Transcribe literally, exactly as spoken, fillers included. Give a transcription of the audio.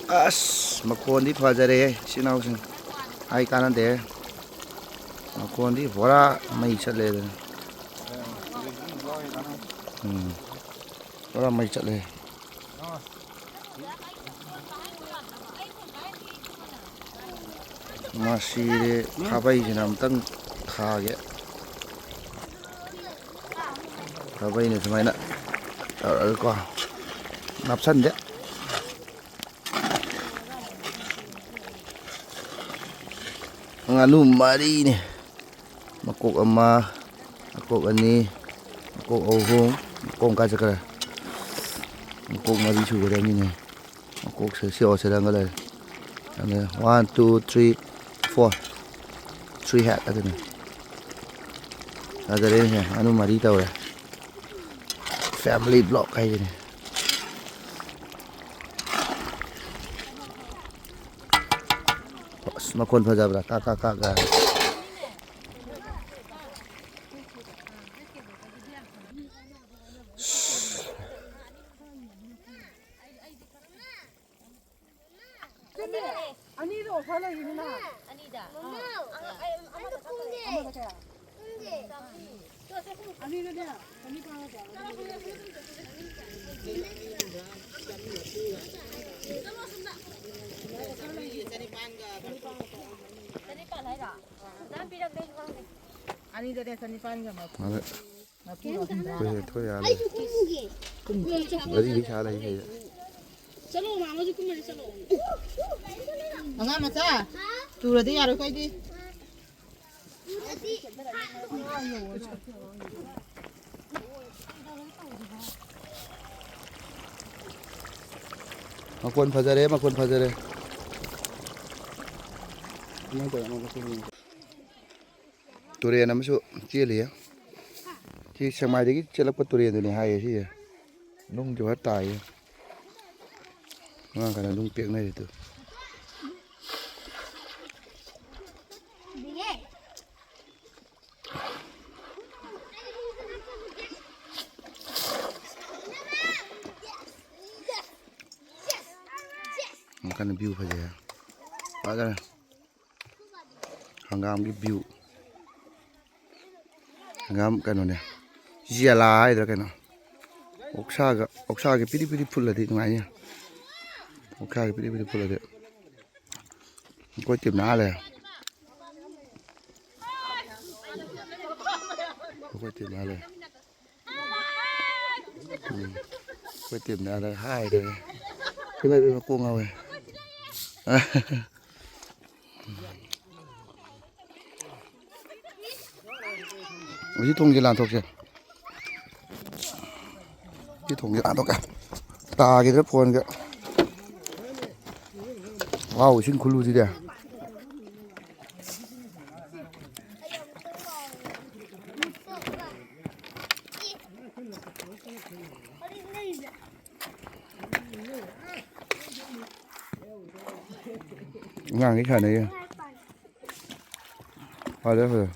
ꯑꯁ, ꯃꯈꯣꯟꯗꯤ ꯐꯖꯔꯦꯍꯦ, ꯏꯆꯤꯟ ꯏꯅꯥꯎꯁꯤꯡ꯫ ꯍꯥꯏ ꯀꯥꯟꯅꯗꯦꯍꯦ꯫ ꯃꯈꯣꯟꯗꯤ ꯄꯨꯔꯥ ꯃꯩ ꯆꯠꯂꯦ ꯑꯗꯨꯅ꯫ ꯎꯝ꯫ ꯄꯨꯔꯥ ꯃꯩ ꯆꯠꯂꯦ꯫ ꯃꯁꯤꯗꯤ ꯈꯥꯕꯩꯁꯤꯅ ꯑꯝꯇꯪ ꯊꯥꯒꯦ꯫ ꯈꯥꯕꯩꯅ ꯁꯨꯃꯥꯏꯅ ꯇꯧꯔꯒꯀꯣ, ꯅꯞꯁꯟꯗꯦ꯫ ꯉꯥꯅꯨ ꯃꯔꯤꯅꯦ꯫ ꯃꯀꯣꯛ ꯑꯃ, ꯃꯀꯣꯛ ꯑꯅꯤ, ꯃꯀꯣꯛ ꯑꯍꯨꯝ, ꯃꯀꯣꯛ ꯀꯥꯏ ꯆꯠꯈ꯭ꯔꯦ? ꯃꯀꯣꯛ ꯃꯔꯤ ꯁꯨꯒꯗꯕꯅꯤꯅꯦ꯫ ꯃꯀꯣꯛꯁꯦ ꯁꯤ ꯑꯣ ꯁꯤꯗ ꯑꯃꯒ ꯂꯩꯔꯦ꯫ ꯑꯗ one, two, three, four꯫ Three head ꯑꯗꯨꯅꯤ꯫ ꯐꯖꯔꯦꯅꯦ, ꯉꯥꯅꯨ ꯃꯔꯤ ꯇꯧꯔꯦ꯫ Family vlog ꯍꯥꯏꯁꯤꯅꯦ꯫ ꯑꯁ, ꯃꯈꯣꯟ ꯐꯖꯕ꯭ꯔꯥ? ꯀꯥꯛ, ꯀꯥꯛ, ꯀꯥꯛ ꯀꯥꯏ꯫ ꯑꯅꯤꯗꯣ ꯑꯣꯐꯔ ꯂꯩꯔꯤꯗꯅ꯫ ꯑꯅꯤꯗ? ꯑꯥ, ꯑꯩ ꯑꯃꯗ ꯀꯛꯈ꯭ꯔꯦ꯫ ꯑꯃꯗ ꯀꯌꯥ? ꯑꯅꯤꯗꯅꯦ, ꯆꯅꯤꯄꯥꯟꯒ ꯀꯌꯥꯅꯣ? ꯆꯅꯤꯄꯥꯟ ꯍꯥꯏꯔꯣ? ꯐꯖꯅ ꯄꯤꯔꯛꯇꯦ ꯑꯩꯁꯨ ꯈꯪꯗꯦ꯫ ꯑꯅꯤꯗꯅꯦ, ꯆꯅꯤꯄꯥꯟꯒ ꯃꯔꯐꯨ꯫ ꯃꯥꯅꯦ꯫ ꯃꯔꯐꯨꯔꯣ, ꯍꯨꯝꯗ꯭ꯔꯥꯔꯣ? ꯑꯩꯈꯣꯏ ꯍꯦꯛ ꯊꯣꯛ ꯌꯥꯔꯦ꯫ ꯑꯩꯁꯨ ꯀꯨꯝꯃꯨꯒꯦ꯫ ꯃꯔꯤꯗꯤ ꯁꯥ ꯂꯩ ꯁꯤꯗ꯫ ꯆꯠꯂꯣ, ꯃꯥꯃꯁꯨ ꯀꯨꯝꯃꯔꯦ, ꯆꯠꯂꯣ꯫ ꯑꯉꯥꯡ ꯃꯆꯥ, ꯇꯨꯔꯗꯤ ꯌꯥꯔꯣꯏꯀꯣ ꯑꯩꯗꯤ꯫ ꯃꯈꯣꯟ ꯐꯖꯔꯦ, ꯃꯈꯣꯟ ꯐꯖꯔꯦ꯫ ꯇꯨꯔꯦꯟ ꯑꯃꯁꯨ ꯆꯦꯜꯂꯤꯌꯦ꯫ ꯁꯤ ꯁꯦꯛꯃꯥꯏꯗꯒꯤ ꯆꯦꯜꯂꯛꯄ ꯇꯨꯔꯦꯟꯗꯨꯅꯤ ꯍꯥꯏꯌꯦ ꯁꯤꯁꯦ꯫ ꯅꯨꯡꯁꯨ ꯈꯔ ꯇꯥꯏꯌꯦ꯫ ꯑꯉꯥꯡ ꯈꯔ ꯅꯨꯡ ꯄꯦꯛꯅꯔꯤꯗꯨ꯫ ꯌꯥꯝ ꯀꯟꯅ view ꯐꯖꯩ꯫ ꯐꯖꯔꯦ꯫ ꯍꯪꯒꯥꯝꯒꯤ view꯫ ꯍꯪꯒꯥꯝ ꯀꯩꯅꯣꯅꯦ, ꯌꯦꯂꯥ ꯍꯥꯏꯗ꯭ꯔꯥ ꯀꯩꯅꯣ? ꯑꯣꯛꯁꯥꯒ, ꯑꯣꯛꯁꯥꯒꯤ ꯄꯤꯔꯤ ꯄꯤꯔꯤ ꯐꯨꯠꯂꯗꯤ ꯅꯨꯡꯉꯥꯏꯅꯤ꯫ ꯑꯣꯛꯁꯥꯒꯤ ꯄꯤꯔꯤ ꯄꯤꯔꯤ ꯐꯨꯠꯂꯗꯤ꯫ ꯑꯩꯈꯣꯏ ꯇꯤꯝꯅ ꯍꯥꯜꯂꯦ꯫ ꯑꯩꯈꯣꯏ ꯇꯤꯝꯅ ꯍꯥꯜꯂꯦ꯫ ꯎꯝ꯫ ꯑꯩꯈꯣꯏ ꯇꯤꯝꯅ ꯍꯥꯜꯂꯦ ꯍꯥꯏꯔꯦ꯫ ꯏꯃꯥ, ꯏꯃꯥ, ꯀꯣꯛ ꯉꯥꯎꯋꯦ꯫ ꯑꯁꯤ ꯊꯣꯡꯁꯦ ꯂꯥꯟꯊꯣꯛꯁꯦ꯫ ꯁꯤ ꯊꯣꯡꯁꯦ ꯂꯥꯟꯊꯣꯛꯀꯦ꯫ ꯇꯥꯈꯤꯗ꯭ꯔꯥ ꯐꯣꯟꯒ꯫ ꯋꯥꯎ, ꯏꯁꯤꯡ ꯈꯨꯜꯂꯨꯁꯤꯗꯤ꯫ ꯑꯉꯥꯡꯈꯩ ꯁꯥꯟꯅꯩꯌꯦ꯫ ꯐꯔꯦ, ꯐꯔꯦ꯫